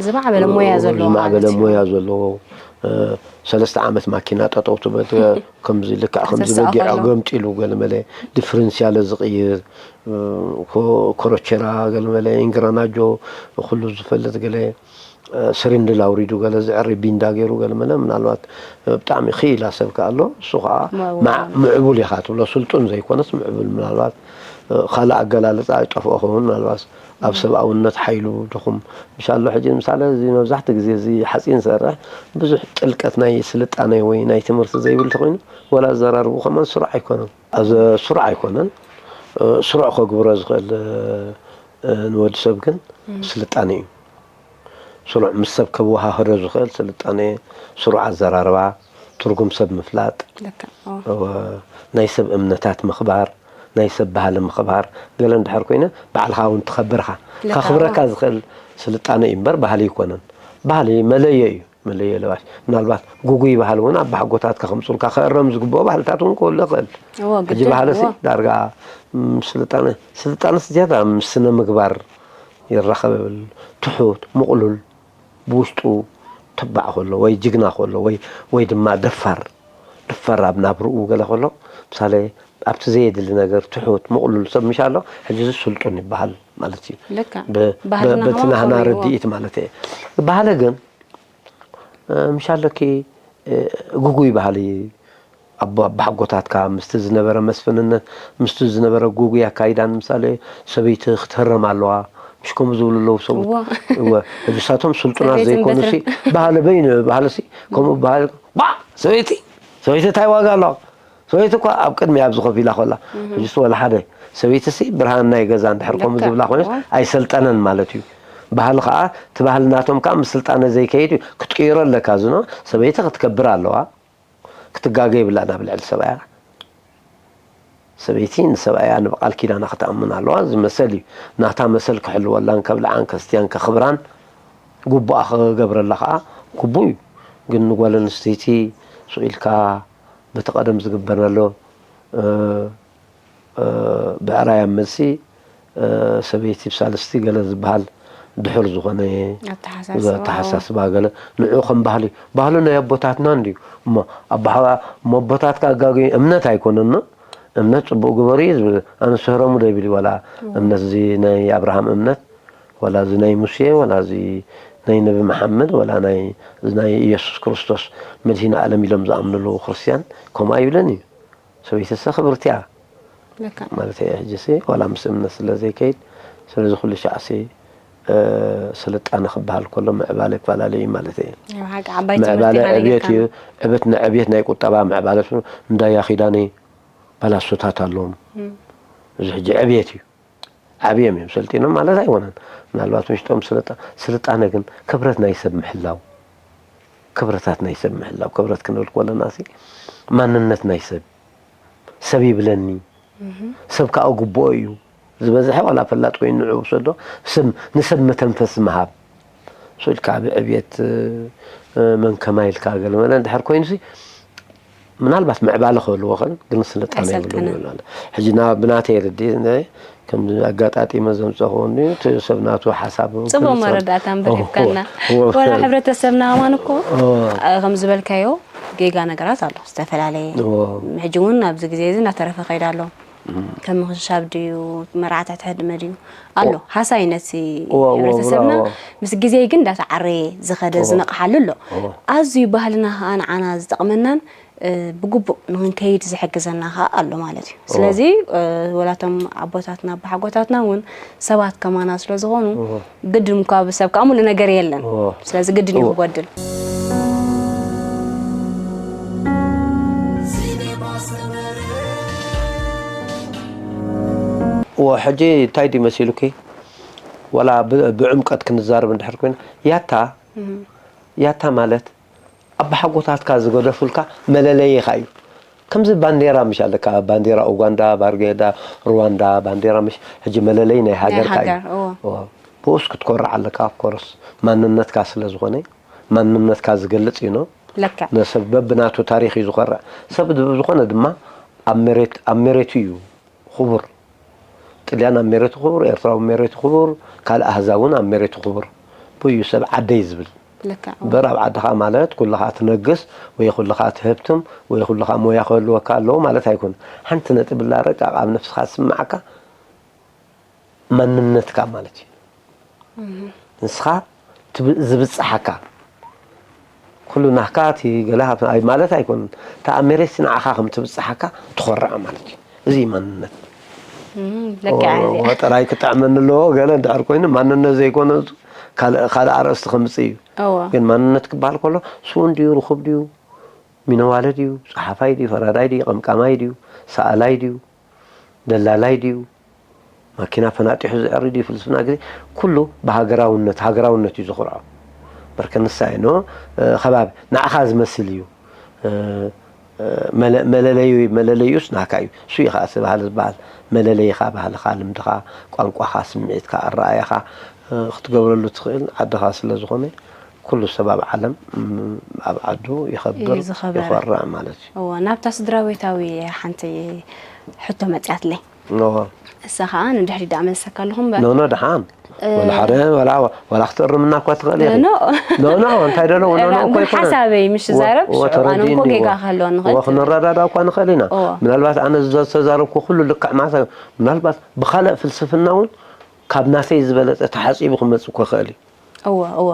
ዝማዕበለ ሞያ ዘለዎ ዝማዕበለ ሞያ ዘለዎ ሰለስተ ዓመት ማኪና ጠጠው ትበል ከምዚ ልክዕ ከምዚ በጊዕ ገምጢሉ ገለመለ ዲፍረንስያለ ዝቕይር ኮሮቸራ ገለመለ ኢንግራናጆ ኩሉ ዝፈልጥ ገለ ስሪንድል ኣውሪዱ ገለ ዝዕሪ ቢንዳ ገይሩ ገለመለ ምናልባት ብጣዕሚ ክኢላ ሰብ ከኣሎ እሱ ከዓ ምዕቡል ኢኻ ትብሎ ስልጡን ዘይኮነስ ምዕቡል ምናልባት ካልእ ኣገላልፃ ይጠፍኦ ኸውን ምናልባት ኣብ ሰብኣውነት ሓይሉ ድኹም ምሻሎ ሕጂ ምሳሌ እዚ መብዛሕቲ ግዜ እዚ ሓፂን ዝሰርሕ ብዙሕ ጥልቀት ናይ ስልጣነ ወይ ናይ ትምህርቲ ዘይብል ተኮይኑ ወላ ኣዘራርቡ ከማን ስሩዕ ኣይኮነን ኣዘ ስሩዕ ኣይኮነን ስሩዕ ከግብሮ ዝኽእል ንወዲ ሰብ ግን ስልጣነ እዩ ስሩዕ ምስ ሰብ ከወሃህዶ ዝኽእል ስልጣነ ስሩዕ ኣዘራርባ ትርጉም ሰብ ምፍላጥ ናይ ሰብ እምነታት ምኽባር ናይ ሰብ ባህሊ ምኽባር ገለ እንድሕር ኮይነ ባዕልኻ እውን ትኸብርኻ ከኽብረካ ዝኽእል ስልጣነ እዩ እምበር ባህሊ ይኮነን ባህሊ መለየ እዩ መለየ ለባሽ ምናልባት ጉጉይ ባህሊ እውን ኣብ ባሕጎታት ከኸምፁልካ ክእረም ዝግብኦ ባህልታት እውን ክህሉ ይኽእል ሕጂ ባህሊ ሲ ዳርጋ ስልጣነ ስልጣነስ ዝያዳ ምስ ስነ ምግባር ይራኸብ ትሑት ምቕሉል ብውሽጡ ተባዕ ከሎ ወይ ጅግና ከሎ ወይ ወይ ድማ ደፋር ደፋር ኣብ ናብርኡ ገለ ከሎ ምሳሌ ኣብቲ ዘየድሊ ነገር ትሑት ምቕሉል ሰብ ምሻ ኣሎ ሕጂ እዚ ስልጡን ይበሃል ማለት እዩ በቲ ናህና ርድኢት ማለት እየ ባህለ ግን ምሻ ኣለኪ ግጉይ ባህሊ ኣቦ ኣባሓጎታትካ ምስቲ ዝነበረ መስፍንነት ምስቲ ዝነበረ ጉጉይ ኣካይዳ ንምሳሌ ሰበይቲ ክትህረም ኣለዋ ምሽ ከምኡ ዝብሉ ኣለዉ ሰብኡት እወ ሕጂ ሳቶም ስልጡናት ዘይኮኑ ሲ ባህሊ በይኑ ባህሊ ሲ ከምኡ ባህሊ ባ ሰበይቲ ሰበይቲ እንታይ ዋጋ ኣለዋ ሰበይቲ እኳ ኣብ ቅድሚ ኣብዚ ኮፍ ኢላ ኮላ ሕጂ ሲ ወላ ሓደ ሰበይቲ ሲ ብርሃን ናይ ገዛ እንድሕር ከምኡ ዝብላ ኮይነስ ኣይሰልጠነን ማለት እዩ ባህሊ ከዓ እቲ ባህሊ ናቶም ከዓ ምስ ስልጣነ ዘይከይድ እዩ ክትቅይሮ ኣለካ ዝኖ ሰበይቲ ክትከብር ኣለዋ ክትጋገ የብላን ኣብ ልዕሊ ሰብኣያ። ሰበይቲ ንሰብኣያ ንብቓል ኪዳና ክትኣምን ኣለዋ። እዚ መሰል እዩ። ናታ መሰል ክሕልወላን ከብልዓን ከስትያን ከኽብራን ግቡኣ ክገብረላ ከዓ ግቡእ እዩ። ግን ንጓል ኣንስተይቲ ሱቕ ኢልካ በቲ ቀደም ዝግበር ዘሎ ብዕራይ ኣብ መልሲ ሰበይቲ ብሳልስቲ ገለ ዝበሃል ድሑር ዝኾነ ኣተሓሳስባ ገለ ንዑ ከም ባህሊ ባህሊ ናይ ኣቦታትና እንድዩ እሞ ኣባሓ እሞ ኣቦታትካ ኣጋግዩ እምነት ኣይኮነን እምነት ጽቡቅ ግበሩ እዩ ዝብል ኣነ ስህረሙ ዶ ይብል ዋላ እምነት እዚ ናይ ኣብርሃም እምነት ዋላ እዚ ናይ ሙሴ ዋላ እዚ ናይ ነቢ መሓመድ ወላ ናይ ናይ ኢየሱስ ክርስቶስ መድሂን ዓለም ኢሎም ዝኣምኑ ኣለዉ ክርስትያን ከምኡ ኣይብለን እዩ። ሰበይትሰ ክብርቲ እያ ለካ ማለት እየ። ሕጂሲ ዋላ ምስ እምነት ስለ ዘይከይድ ስለዚ ኩሉ ሻዕሲ ስልጣነ ክበሃል ከሎ ምዕባለ ይፈላለ እዩ ማለት እየ። ያው ሓቂ ዓባይ ምዕባለ ትምህርቲ ዕብየት እዩ። ሓነገካ ዕብየት ንዕብየት ናይ ቁጠባ ምዕባለ ሱ እንዳያ ኪዳነ ባላሶታት ኣለዎም። እዚ ሕጂ ዕብየት እዩ። ዓብዮም እዮም ሰልጢኖም ማለት ኣይኮነን። ምናልባት ውሽጦም ስልጣ ስልጣነ ግን ክብረት ናይ ሰብ ምሕላው ክብረታት ናይ ሰብ ምሕላው ክብረት ክንብል ከለና ሲ ማንነት ናይ ሰብ ሰብ ይብለኒ ሰብ ከዓ ግብኦ እዩ ዝበዝሐ ዋላ ፈላጥ ኮይኑ ንዑ ውሰዶ ስም ንሰብ መተንፈሲ ምሃብ ስኢልካ ብዕብየት መን ከማይ ኢልካ ገለመለ እንድሕር ኮይኑሲ ምናልባት ምዕባለ ክህልዎ ኽእል ግን ስልጣነ የብሉን ኣይሰልጠነን። ይብል ኣሎ። ሕጂ ና ብናተይ ርዲ ከም ኣጋጣጢመ ዘምፀኹ እንዲ እቲ ሰብ ናቱ ሓሳብ እውን ፅቡቅ ክልፀም- መረዳእታ እምበር ኦ፣ ሂብካና ኦ፣ ወላ ኦ። ሕብረተሰብና ከማን እኮ ኦ። እ፣ ከም ዝበልካዮ ጌጋ ነገራት ኣሎ ዝተፈላለየ ኦ። ሕጂ እውን ኣብዚ ግዜ እዚ እናተረፈ ከይዳ ኣሎ ከም ምኽንሻብ ድዩ መርዓ ትሕቲ ሕድመ ድዩ ኣሎ ሃሳይነት ሲ ኦ፣ ኦ፣ ሕብረተሰብና ብራቮ። ምስ ግዜ ግን እንዳተዓረየ ዝኸደ ዝነቕሓሉ ኣሎ ኣዝዩ ባህልና ከዓ ንዓና ዝጠቕመናን እ፣ ብግቡእ ንክንከይድ ዝሕግዘና ከዓ ኣሎ ማለት እዩ ስለዚ እ፣ ወላቶም ኣቦታትና ኣቦሓጎታትና እውን ሰባት ከማና ስለ ዝኾኑ ግድን እኳ ብሰብ ከዓ ሙሉእ ነገር የለን ኦ። ስለዚ ግድን እዩ ክጎድል እዎ ሕጂ እንታይ ድዩ መሲሉኪ ዋላ ብ- ብዕምቀት ክንዛረብ እንድሕር ኮይና ያታ ያታ ማለት ኣባሓጎታትካ ዝገደፉልካ መለለይኻ እዩ ከምዚ ባንዴራ ምሽ ኣለካ ባንዴራ ኡጋንዳ ባርጌዳ ሩዋንዳ ባንዴራ ምሽ ሕጂ መለለይ ናይ ሃገርካ እዩ ሃገር እዎ እዎ። ብኡስ ክትኮርዕ ኣለካ ኮርስ ማንነትካ ስለ ዝኾነ ማንነትካ ዝገልፅ እዩ ነው ለካ ነሰብ በብናቱ ታሪክ እዩ ዝኮርዕ ሰብ ብ- ዝኾነ ድማ ኣብ መሬት ኣብ መሬቱ እዩ ክቡር ጥልያን ኣብ መሬቱ ክቡር ኤርትራዊ መሬቱ ክቡር ካልእ ኣህዛብ እውን ኣብ መሬቱ ክቡር ብዩ ሰብ ዓደይ ዝብል ለካ እዎ እምበር ኣብ ዓድኻ ማለት ኩልኻ ትነግስ ወይ ኩልኻ ትህብትም ወይ ኩልኻ ሞያ ክህልወካ ኣለዎ ማለት ኣይኮን ሓንቲ ነጥቢ ላረቅ ኣብ ነፍስኻ ዝስምዓካ ማንነትካ ማለት እዩ ንስኻ ትብ- ዝብፅሓካ ኩሉ ናህካ እቲ ገለ ሃብቲ ኣይ ማለት ኣይኮን እታ ኣብ መሬት ንዓኻ ከም ትብፅሓካ ትኾርዕ ማለት እዩ እዚ እዩ ማንነት እም፣ ለካ እያ እዚኣ ወ- ጥራይ ክጥዕመኒ ኣለዎ ገለ እንድሕር ኮይኑ ማንነት ዘይኮነ ካልእ ካልእ ኣርእስቲ ከምፅእ እዩ እዎ ግን ማንነት ክበሃል ከሎ ስውን ድዩ ርኹብ ድዩ ሚነዋለ ድዩ ጸሓፋይ ድዩ ፈራዳይ ድዩ ቀምቃማይ ድዩ ሰኣላይ ድዩ ደላላይ ድዩ ማኪና ፈናጢሑ ዝዕሪ ድዩ ፍልስፍና ግዜ ኩሉ ብሃገራውነት ሃገራውነት እዩ ዝኹርዖ በርከ ንሳ ኖ ከባቢ ንዓኻ ዝመስል እዩ መለለዩ መለለዩስ ናካ እዩ እሱ እዩ ከዓ ስባህል ዝበሃል መለለይኻ ባህልኻ ልምድኻ ቋንቋኻ ስምዒትካ ኣረኣያኻ ክትገብረሉ ትኽእል ዓድኻ ስለ ዝኾነ ኩሉ ሰብ ኣብ ዓለም ኣብ ዓዱ ይኸብር ይኸርዕ ማለት እዩ። እወ ናብታ ስድራቤታዊ ሓንቲ ሕቶ መፅያትለይ። እወ እሳ ከዓ ንድሕሪት ደኣ መልሰካ ኣለኹ እምበር። ኖኖ ደሓን ወላ ሓደ ወላ ወላ ክትእርምና እኳ ትኽእል ኢኺ። ኖ ኖኖ እንታይ ደሎ ኖኖ እኮ ኣይኮነን። ሓሳበይ ምሽ ዛረብ ሽዑ ኣነ እኮ ጌጋ ክህልወኒ ይኽእል። ክንረዳዳ እኳ ንኽእል ኢና። ምናልባት ኣነ ዝተዛረብኩ ኩሉ ልክዕ ማለት ምናልባት ብኻልእ ፍልስፍና እውን ካብ ናተይ ዝበለፀ ተሓፂቡ ክመፅእ እኮ ይኽእል እዩ። እወ እወ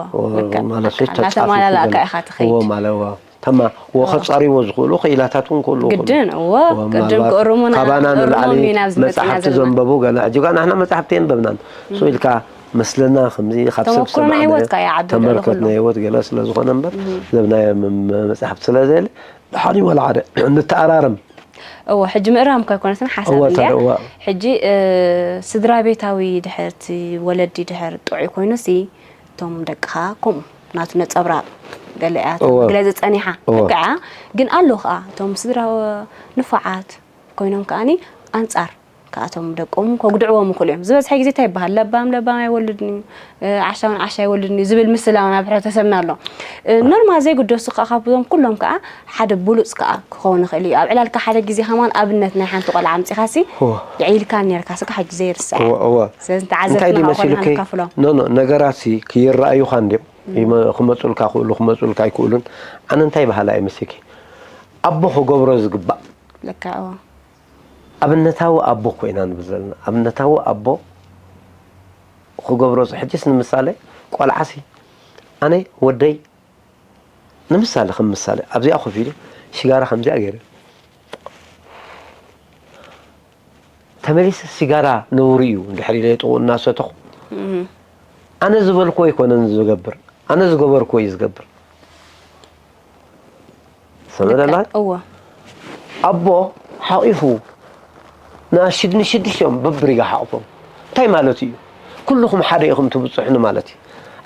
ማለት ተፃፊፉ እናተማላላእካ ኢኻ ትኸይድ። እወ ማለት እወ ተማ እወ ከፃሪዎ ዝኽእሉ ክኢላታት እውን ክህሉ ግድን እወ ቅድም ክእርሙና ካባና ንላዕሊ መፅሓፍቲ ዘንበቡ ገለ ሕጂ ጋ ንሕና መፅሓፍቲ የንበብናን ሱ ኢልካ መስለና ከምዚ ካብ ሰብ ተመክሮና ህይወትካ ይዓቢ ተመልከት ናይ ህይወት ገለ ስለ ዝኾነ እምበር ዘብናዮ መፅሓፍቲ ስለ ዘየለ ድሓኒ ወላ ሓደ ንተኣራርም እወ ሕጂ ምእራም እኳ ኣይኮነትን ሓሳብ እወ እንድያ ተረእዋ ሕጂ እ፣ ስድራ ቤታዊ ድሕር እቲ ወለዲ ድሕር ጥዑይ ኮይኑ ሲ እቶም ደቅኻ ከምኡ ናቱ ነፀብራቕ ገለ እያ እወ። መግለፂ ፀኒሓ እወ። ደቅዓ ግን ኣሎ ከዓ እቶም ስድራ ንፉዓት ኮይኖም ከዓኒ ኣንፃር ከኣቶም ደቆም ከጉድዕዎም ይኽእሉ እዮም ዝበዝሐ ግዜ እንታይ ይበሃል ለባም ለባም ኣይወልድን እዩ ዓሻውን ዓሻ ይወልድኒ ዝብል ምስላ እውን ኣብ ሕብረተሰብና ኣሎ። ኖርማል ዘይግደሱ ከዓ ካብዞም ኩሎም ከዓ ሓደ ብሉፅ ከዓ ክኸውን ይኽእል እዩ። ኣብ ዕላልካ ሓደ ግዜ ከማን ኣብነት ናይ ሓንቲ ቆልዓ ኣምፂኻሲ የዒልካን ነርካሲ ከዓ ሕጂ ዘይርስዕ እያ። ስለዚ እንታይ ተዓዘብትና ድዩ ከዓ ኮይና መሲሉኪ? ነካፍሎም። ኖ ኖ ነገራት ሲ ክይረኣዩኻ እንድዮም ይመ- ክመፁልካ ክእሉ ክመፁልካ ኣይክእሉን። ኣነ እንታይ በሃላ እየ መሲኪ ኣቦ ክገብሮ ዝግባእ ለካ እዎ። ኣብነታዊ ኣቦ እኮ ኢና ንብል ዘለና ኣብነታዊ ኣቦ ክገብሮ ሕጅስ ንምሳሌ ቆልዓሲ ኣነ ወደይ ንምሳሌ ከም ምሳሌ ኣብዚኣ ኮፍ ኢሉ ሽጋራ ከምዚኣ ገይረ ተመሊሰ ሽጋራ ነውሪ እዩ እንድሕር ኢለ ጥቑ እናሰተኹ ኣነ ዝበልኩ ኣይኮነን ዝገብር ኣነ ዝገበርኩ እዩ ዝገብር ሰመደላ እወ ኣቦ ሓቒፉ ንሽድሽቲኦም በብሪጋ ሓቕፎም እንታይ ማለት እዩ ኩልኹም ሓደ ኢኹም ትብፅሑኒ ማለት እዩ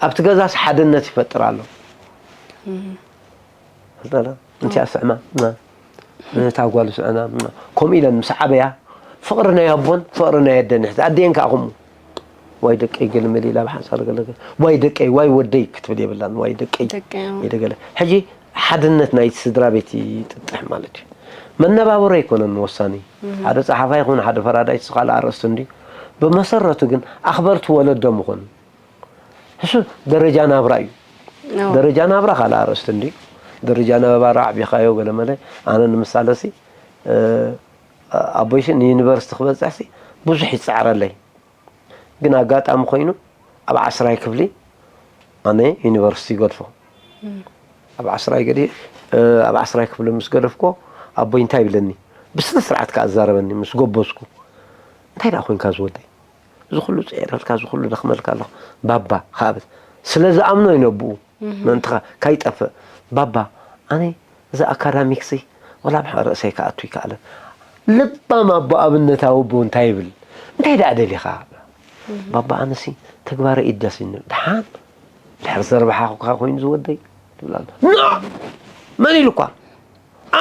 ኣብቲ ገዛስ ሓድነት ይፈጥር ኣሎ እንቲኣ ስዕማ ነታ ጓሉ ስዕና ከምኡ ኢለን ምስ ዓበያ ፍቕሪ ናይ ኣቦን ፍቕሪ ናይ ኣደን ይሕዝ ኣደየን ከዓ ከምኡ ዋይ ደቀይ ገለመለ ኢላ ብሓንሳብ ገለ ዋይ ደቀይ ዋይ ወደይ ክትብል የብላን ዋይ ደቀይ ደቀይ ይደገለ ሕጂ ሓድነት ናይ ስድራ ቤት ይጥጥሕ ማለት እዩ መነባበሮ ኣይኮነን ወሳኒ ሓደ ፀሓፋ ይኹን ሓደ ፈራዳይ ስኻል ኣርእስቲ እንዲ ብመሰረቱ ግን ኣኽበርቲ ወለዶ ምኾኑ እሱ ደረጃ ናብራ እዩ ደረጃ ናብራ ካልእ ኣርእስቲ እንዲ ደረጃ ናብራ ዓቢኻዮ ገለመለ ኣነ ንምሳለሲ ኣቦይሲ ንዩኒቨርሲቲ ክበፅሕሲ ብዙሕ ይፃዕረለይ ግን ኣጋጣሚ ኮይኑ ኣብ ዓስራይ ክፍሊ ኣነ ዩኒቨርሲቲ ይገድፎ ኣብ ዓስራይ ገዲ ኣብ ዓስራይ ክፍሊ ምስ ገደፍኮ ኣቦይ እንታይ ይብለኒ ብስነ ስርዓት ከዓ ኣዛረበኒ ምስ ጎበዝኩ እንታይ ደኣ ኮይንካ ዝወደይ እዚ ኩሉ ፅዒረልካ እዚ ኩሉ ደኽመልካ ኣለኹ ባባ ክብል ስለ ዝኣምኖ ይነብኡ ምእንትኻ ካይጠፍእ ባባ ኣነ እዚ ኣካዳሚክሲ ወላ ብሓ ርእሰይ ክኣቱ ይከኣለ ልባም ኣቦ ኣብነታዊ ኣቦ እንታይ ይብል እንታይ ደኣ ደሊኻ ባባ ኣነሲ ተግባረ ኢድ ደስ ይብል ድሓን ድሕር ዘርባሓ ኮይኑ ዝወደይ ትብል ኣሎ ኖ መን ኢሉኳ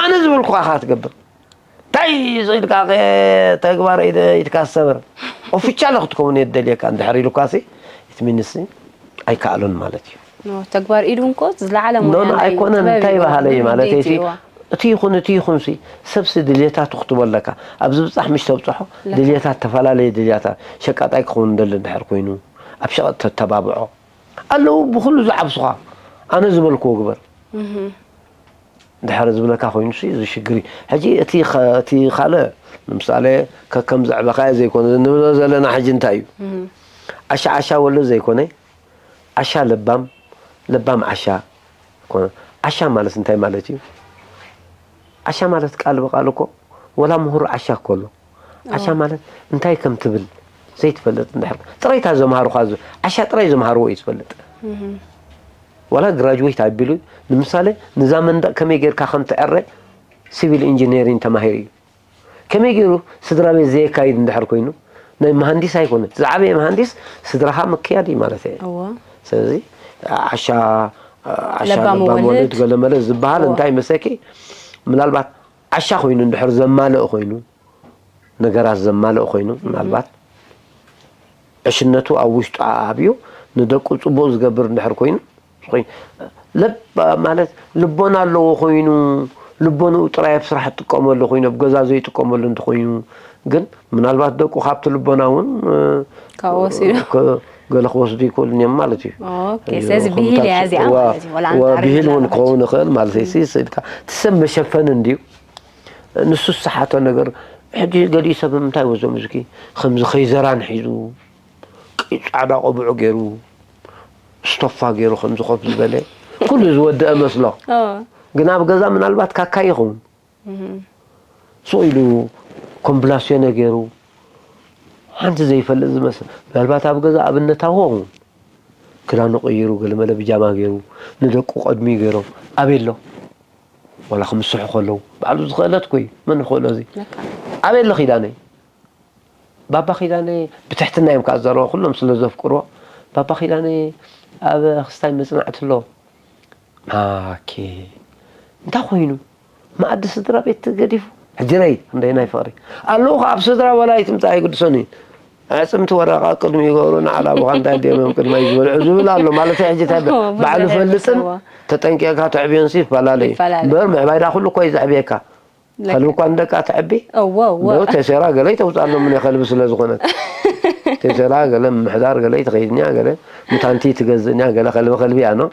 ኣነ ዝበልኩኻ ኢኻ ትገብር እንታይ ኢልካ ተግባር ኢድካ ሰብር ኦፊቻል ክትከውን እየ ደልየካ እንድሕር ኢሉካ ሲ እቲ ሚኒስ ኣይከኣሉን ማለት እዩ ተግባር ኢዱ እንኮ ዝለዓለ ኖ ኣይኮነን እንታይ ባህለ እዩ ማለት እዩ እቲ ይኹን እቲ ይኹን ሲ ሰብሲ ድልየታቱ ክትቦ ኣለካ ኣብዚ ብፃሕ ምሽ ተብፅሖ ድልየታት ተፈላለየ ድልያታት ሸቃጣይ ክኸውን ደሊ እንድሕር ኮይኑ ኣብ ሸቐጥ ተተባብዖ ኣለዉ ብኩሉ ዝዓብሱኻ ኣነ ዝበልክዎ ግበር ድሕሪ ዝብለካ ኮይኑ እዚ ሽግር እዩ ሕጂ እቲ እቲ ካልእ ንምሳሌ ከከም ዘዕበኻዮ ዘይኮነ ንብሎ ዘለና ሕጂ እንታይ እዩ ዓሻ ዓሻ ወሎ ዘይኮነ ዓሻ ለባም ለባም ዓሻ ኮነ ዓሻ ማለት እንታይ ማለት እዩ ዓሻ ማለት ቃል ብቃል እኮ ወላ ምሁር ዓሻ እኮ ኣሎ ዓሻ ማለት እንታይ ከም ትብል ዘይትፈልጥ እንድሕር ጥራይ እታ ዘምሃሩኻ ዓሻ ጥራይ ዘምሃርዎ እዩ ዝፈልጥ ዋላ ግራጅዌት ኣቢሉ ንምሳሌ ንዛ መንደቕ ከመይ ጌርካ ከም ትዕረ ሲቪል ኢንጂነሪን ተማሂሩ እዩ ከመይ ገይሩ ስድራ ቤት ዘየካይድ እንድሕር ኮይኑ ናይ መሃንዲስ ኣይኮነ ዝዓበየ መሃንዲስ ስድራኻ ምክያድ እዩ ማለት እየ ስለዚ ዓሻ ዓሻ ለባም ወለድ ገለመለ ዝበሃል እንታይ መሰኪ ምናልባት ዓሻ ኮይኑ እንድሕር ዘማልእ ኮይኑ ነገራት ዘማልእ ኮይኑ ምናልባት ዕሽነቱ ኣብ ውሽጡ ኣብዩ ንደቁ ፅቡቅ ዝገብር እንድሕር ኮይኑ ለብ ማለት ልቦና ኣለዎ ኮይኑ ልቦንኡ ጥራይ ኣብ ስራሕ ትጥቀመሉ ኮይኑ ኣብ ገዛ ዘይጥቀመሉ እንተኮይኑ ግን ምናልባት ደቁ ካብቲ ልቦና እውን ካብኡ ወሲዱ ገለ ክወስዱ ይክእሉ እዮም ማለት እዩ ኦኬ ስለዚ ብሂል እያ እዚኣ ማለት እዩ ወላ ኣንጻር ብሂል እውን ይበላል። ክኸውን ይኽእል ማለት እዩ ስኢልካ እቲ ሰብ መሸፈኒ እንድዩ ንሱ ዝሰሓቶ ነገር ሕጂ ገሊኡ ሰብ እንታይ ወዞም እዚኪ ከምዚ ከይዘራን ሒዙ ጻዕዳ ቆብዑ ገይሩ ስቶፋ ገይሩ ከምዚ ኮፍ ዝበለ ኩሉ ዝወደአ መስሎ ግን ኣብ ገዛ ምናልባት ካካ ይኸውን ስቕ ኢሉ ኮምብላስዮነ ገይሩ ሓንቲ ዘይፈልጥ ዝመስል ምናልባት ኣብ ገዛ ኣብነታዊ ክዳኑ ቀይሩ ገለመለ ብጃማ ገይሩ ንደቁ ቀድሚ ገይሮም ኣበይ ኣሎ ዋላ ክምስሑ ከለዉ ባዕሉ ዝኽእለት ኮይ መን ይኽእሎ እዚ ኣበይ ኣሎ ኪዳነይ ባባ ኪዳነ ብትሕትና እዮም ከዓ ዝዛረቡ ኩሎም ስለ ዘፍቅርዎ ባባ ኪዳነ ኣብ ክስታይ መፅናዕቲ ኣሎ ኣኬ እንታይ ኮይኑ መኣዲ ስድራ ቤት ገዲፉ ሕጂ ረይ ክንደይ ናይ ፍቅሪ ኣለዉ ከዓ ኣብ ስድራ ወላ ይትምፃ ኣይግድሶን እዩ ኣዕፅምቲ ወረቃ ቅድሚ ይገብሩ ንዓላ ብካ እንታይ ድዮም እዮም ቅድማይ ዝበልዑ ዝብል ኣሎ ማለት ሕጂ እንታይ ባዕሉ ፈልጥን ተጠንቂቅካ ተዕብዮን ሲ ይፈላለ እዩ እምበር ምዕባይ ዳ ኩሉ እኮ እዩ ዘዕብየካ ከልቢ እኳ ንደቃ ተዕቢ እወ እወ ዶ ቴሴራ ገለ ይተውፃሎም እነ ከልቢ ስለ ዝኾነት ቴሴራ ገለ ምምሕዳር ገለ ይትኸይድንያ ገለ ሙታንቲ ትገዝእንያ ገለ ከልቢ ከልቢ እያ ኖ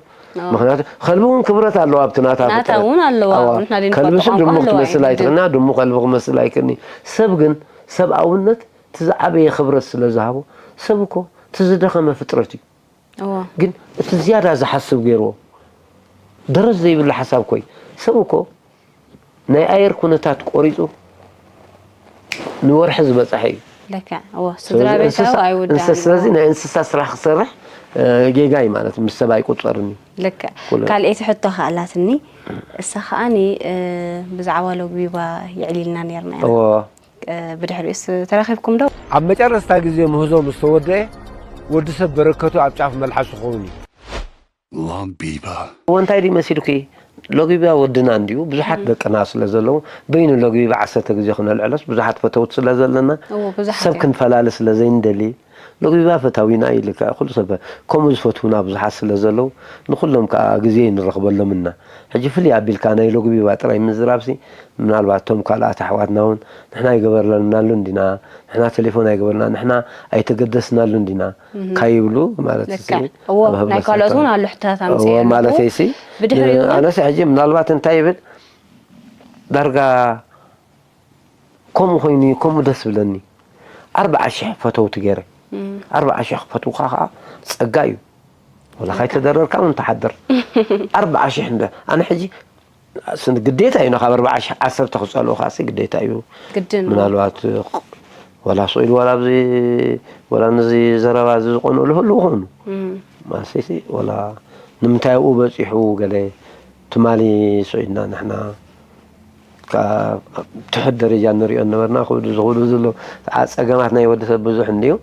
ምክንያቱ ከልቢ እውን ክብረት ኣለዋ ኣብቲ ናታ ናታ ፍጥረት እውን ኣለዋ ኣዋ። ንሕና ድንፈልጦ ከልቢ ሲ ቋንቋ ድሙ ኣለዋ ክትመስል እያ ኣይትኽእልና ድሙ ከልቢ ክመስል ኣይክእልኒ ሰብ ግን ሰብኣውነት እቲ ዝዓበየ ክብረት ስለ ዝሃቦ ሰብ እኮ እቲ ዝደኸመ ፍጥረት እዩ እዎ ግን እቲ ዝያዳ ዝሓስብ ገይርዎ ደረስ ዘይብሉ ሓሳብ ኮይ ሰብ እኮ ናይ ኣየር ኩነታት ቆሪፁ ንወርሒ ዝበፀሐ እዩ። ልክዕ እዎ ስድራ ቤታዊ ኣይውዳእን ስለዚ እዎ። ናይ እንስሳ ስራሕ ክሰርሕ እ፣ ጌጋ እዩ ማለት ምስ ሰብ ኣይቁፀርን እዩ። ልክዕ ኩሉ- ካልኤቲ ሕቶ ከኣላትኒ እሳ ከዓኒ እ፣ ብዛዕባ ሎግቢባ የዕሊልና ነርና ኢና እዎ እ፣ ብድሕሪኡስ ተራኺብኩም ዶ ኣብ መጨረስታ ግዜ ምህዞ ምስ ተወደአ ወዲ ሰብ በረከቱ ኣብ ጫፍ መልሓሱ ክኸውን እዩ። Log Biba. እዎ እንታይ ድዩ መሲልኩ ሎግቢባ ወድና እንድዩ ብዙሓት ደቅና ስለ ዘለዉ በይኑ ሎግቢባ ዓሰርተ ግዜ ክነልዕሎስ ብዙሓት ፈተውት ስለ ዘለና እዎ ብዙሓት ሰብ እዮም። ክንፈላለ ስለ ዘይንደሊ ሎግቢባ ፈታዊና እዩ ልክዕ ኩሉ ሰብ ከምኡ ዝፈትውና ብዙሓት ስለ ዘለዉ ንኩሎም ከዓ ግዜ ንረኽበሎም እና ሕጂ ፍልይ ኣቢልካ ናይ ሎግቢባ ጥራይ ምዝራብሲ ምናልባት እቶም ካልኣት ኣሕዋትና እውን ንሕና ኣይገበርለናሉን ዲና ንሕና ቴሌፎን ኣይገበርና ንሕና ኣይተገደስናሉን ዲና ካይብሉ ማለት ልክዕ እዎ ናይ ካልኦት እውን ኣሎ ሕቶታት ኣምፅእ ኣለኹ ማለት ሲ ብድሕሪኡ እውን ኣነስ ሕጂ ምናልባት እንታይ ይብል ዳርጋ ከምኡ ኮይኑ ከምኡ ደስ ብለኒ ኣርባዓ ሽሕ ፈተውቲ ገይረ ኣርባዓ ሽሕ ክፈትውካ ከዓ ፀጋ እዩ ወላ ካይተደረርካ እውን ተሓድር ኣርባዓ ሽሕ እንደ ኣነ ሕጂ ስን ግዴታ እዩ ካብ ኣርባዓ ሽሕ ዓሰርተ ክፀልኡካ ሲ ግዴታ እዩ ግድን ምናልባት ወላ ስኢል ወላ ኣብዚ ወላ ነዚ ዘረባ እዚ ዝቆንኡ ዝህልው ይኾኑ ማለተይሲ ወላ ንምንታይ ኣብኡ በፂሑ ገለ ትማሊ ስዒድና ንሕና ትሑት ደረጃ ንሪኦ ነበርና ክብዱ ዝኽብዱ ዘሎ ፀገማት ናይ ወዲ ሰብ ብዙሕ እንድዩ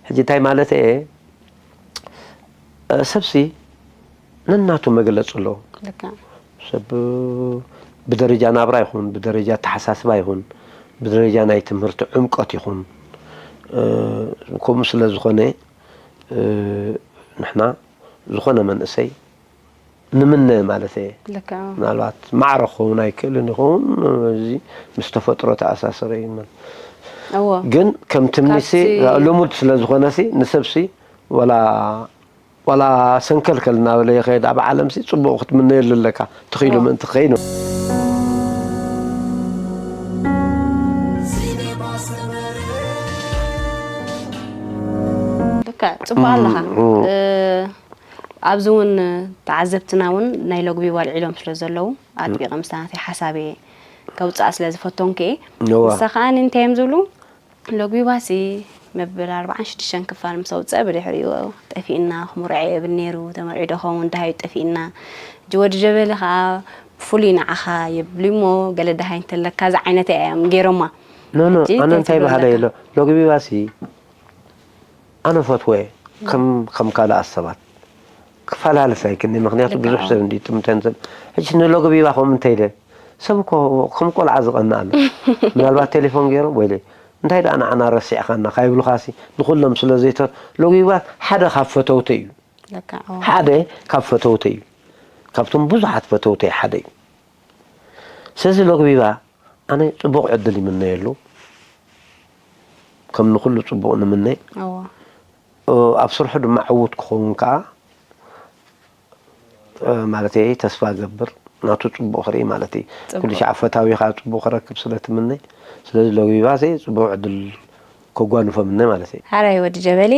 ሕጂ እንታይ ማለት እየ ሰብሲ ነናቱ መግለፂ ኣለዎ ሰብ ብደረጃ ናብራ ይኹን ብደረጃ ተሓሳስባ ይኹን ብደረጃ ናይ ትምህርቲ ዕምቀት ይኹን ከምኡ ስለ ዝኾነ ንሕና ዝኾነ መንእሰይ ንምነ ማለት እየ ምናልባት ማዕረ ክኸውን ኣይክእልን ይኸውን እዚ ምስ ተፈጥሮ ተኣሳሰረ እዩ ግን ከም ትምኒሲ ልሙድ ስለ ዝኾነሲ ንሰብሲ ወላ ዋላ ሰንከልከል እናበለ ይኸይድ ኣብ ዓለምሲ ፅቡቕ ክትምነየሉ ኣለካ ትኽኢሉ ምእንቲ ክኸይኑ ልክዕ ፅቡቅ ኣለኻ ኣብዚ እውን ተዓዘብትና እውን ናይ ሎግቢባ ኣልዒሎም ስለ ዘለዉ ኣጥቢቐ ምስታ ናተይ ሓሳብ እየ ከውፅኣ ስለ ዝፈተንኩ እየ ንሳ ከዓ እንታይ እዮም ዝብሉ ሎግቢባሲ መበል ኣርባዓን ሽዱሽተን ክፋል ምስ ኣውፀአ ብድሕሪኡ ጠፊእና ክምርዖ የብል ነይሩ ተመርዒ ዶ ኸውን ደሃዩ ጠፊእና ሕጂ ወዲ ጀበሊ ከዓ ብፍሉይ ንዓኻ የብሉ እሞ ገለ ደሃይ እንተለካ እዚ ዓይነት እዮም ገይሮማ ኖ ኖ ሕጂ ኣነ እንታይ እንታይ ትብሎ ባህላ ኣለካ? የሎ ሎግቢባሲ ኣነ ፈትወ ከም ከም ካልኣት ሰባት ክፈላለስ ኣይክኒ ምክንያቱ ብዙሕ ሰብ እንዲ ጥምተን ሰብ ሕጂ ንሎግቢባ ከም እንታይ ኢለ ሰብ እኮ ከም ቆልዓ ዝቐና ኣሎ ምናልባት ቴሌፎን ገይሩ ወይለ እንታይ ደኣ ንዓና ረሲዕኻና ካይብሉኻሲ ንኩሎም ስለ ዘይተ ሎግቢባ ሓደ ካብ ፈተውተ እዩ ለካ ኦ። ሓደ ካብ ፈተውተ እዩ ካብቶም ብዙሓት ፈተውተ ሓደ እዩ ስለዚ ሎግቢባ ኣነ ፅቡቕ ዕድል ይምነየሉ ከም ንኩሉ ፅቡቕ ንምነ እዎ ኣብ ስርሑ ድማ ዕዉት ክኸውን ከዓ ማለት ተስፋ ገብር ናቱ ፅቡቕ ክርኢ ማለት እዩ ኩሉ ሻዕ ፈታዊኻ ፅቡቕ ክረክብ ስለ ትምነ ስለዚ ሎግቢባ ፅቡቕ ዕድል ከጓንፎ ምነ ማለት እዩ ሓራይ ወዲ ጀበሊ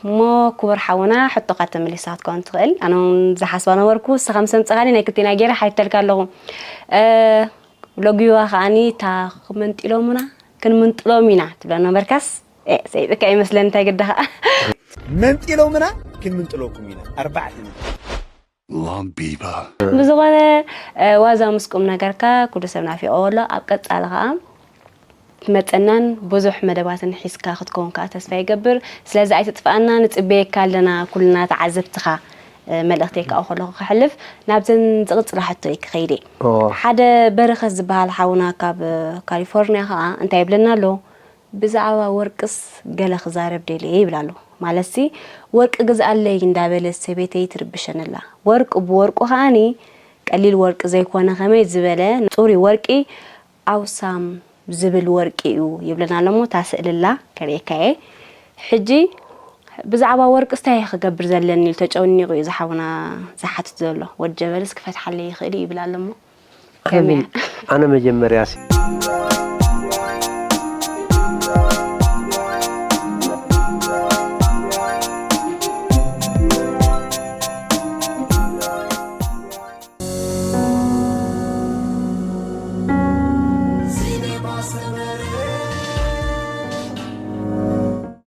እሞ ክቡር ሓውና ሕቶኻ ተመሊሳ ክትከውን ትኽእል ኣነ እውን ዝሓስባ ነበርኩ ንስኻ ምስ ኣምፀኻኒ ናይ ክልቴና ገይረ ሓቲተልካ ኣለኹ ሎጊዋ ከዓኒ እታ ክመንጢሎምና ክንምንጥሎም ኢና ትብለ ነበርካስ ሰይጥካ ይመስለኒ እንታይ ግዳኻ መንጢሎምና ክንምንጥለኩም ኢና ኣርባዕተ Log Biba. ብዝኾነ ዋዛ ምስ ቁም ነገርካ ኩሉ ሰብ ናፊቆ ኣሎ ኣብ ቀፃሊ ከዓ ትመፀናን ብዙሕ መደባትን ሒዝካ ክትከውን ከዓ ተስፋ ይገብር ስለዚ ኣይትጥፍኣና ንፅበየካ ኣለና ኩልና ተዓዘብትኻ መልእክተይ ከዓ ከለኹ ክሕልፍ ናብዘን ዝቕፅላ ሕቶይ ክኸይድ እየ ሓደ በረኸት ዝበሃል ሓውና ካብ ካሊፎርኒያ ከዓ እንታይ ይብለና ኣሎ ብዛዕባ ወርቅስ ገለ ክዛረብ ደልየ ይብል ኣሎ ማለትሲ ወርቂ ግዝኣለይ እንዳበለት ሰበይተይ ትርብሸኒ ኣላ ወርቂ ብወርቁ ከዓኒ ቀሊል ወርቂ ዘይኮነ ከመይ ዝበለ ፅሩይ ወርቂ ኣውሳም ዝብል ወርቂ እዩ ይብለና ኣሎ እሞ እታ ስእሊ ኣላ ከርእየካ እየ ሕጂ ብዛዕባ ወርቂ ስታይ ክገብር ዘለኒ ኢሉ ተጨኒቑ እዩ ዝሓውና ዝሓትት ዘሎ ወዲ ጀበልስ ክፈትሓለይ ይኽእል እዩ ይብል ኣሎ እሞ ከመይ ኣነ መጀመርያ